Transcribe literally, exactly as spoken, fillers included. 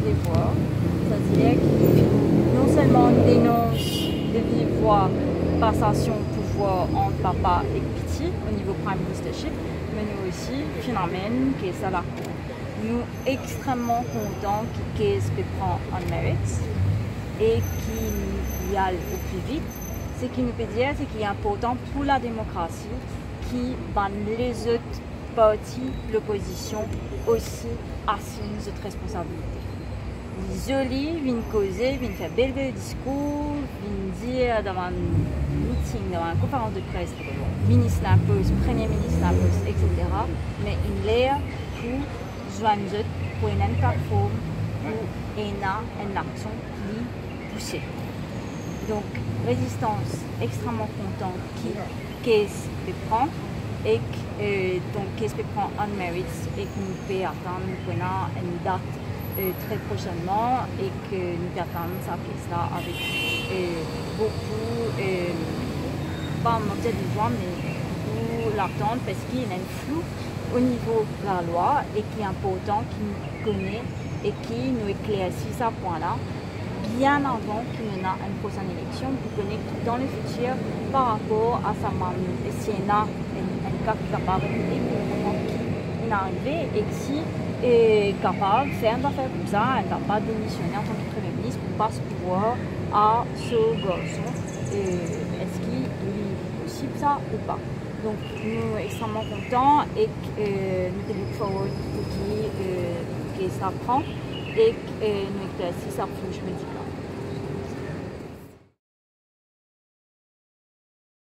Devwar, setadir ki non selman nou denons de viv vwa pasasion pouvwar ant papa ek piti o nivo Prime Ministership, me nou osi finn amenn kes la lakour. Nou extreman kontan ki kes pe pran unmerit e ki li al o pli vit. Seki nou pe dir, seki inportan pou lademokrasi ki bann lezot parti lopozision osi asim zot responsabilite. Li zoli vinn koze, vinn fer bel bel diskour, vinn dir dan bann meeting, dan bann konferans de pres, minis linpos, premie minis linpos, etsetera. Me inn ler pou zwenn zot, pou ena enn platform, pou ena enn aksion pli pouse. Donk, Rezistans extreman kontan ki kes pe pran, ek, eh, donk kes pe pran unmerit, ek nou pe atann pou ena enn dat, eh, tre prosenman, ek nou pe atann sa kes la avek, eh, boukou, eh, pa mank de zwa, me boukou latant, parski ena enn flou o nivo lalwa, e ki inportan ki nou kone e ki nou eklersi sa pwin la bien avan ki nou ena enn prosenn eleksion, pou kone ki dan lefitir, par rapor a sa bann, si ena enn, enn ka ki kapav arive, pou nou konpran ki inn arive, e si, eh, kapav fer enn zafer koumsa, enn papa demisione antan ki premie minis pou pas pouvwar a so garson, eh, eski li posib sa ou pa? Donk, nou extreman kontan, ek, eh, nou pe look forward pou ki, eh, kes la pran, ek, eh, nou eklersi sa flou jiridik la.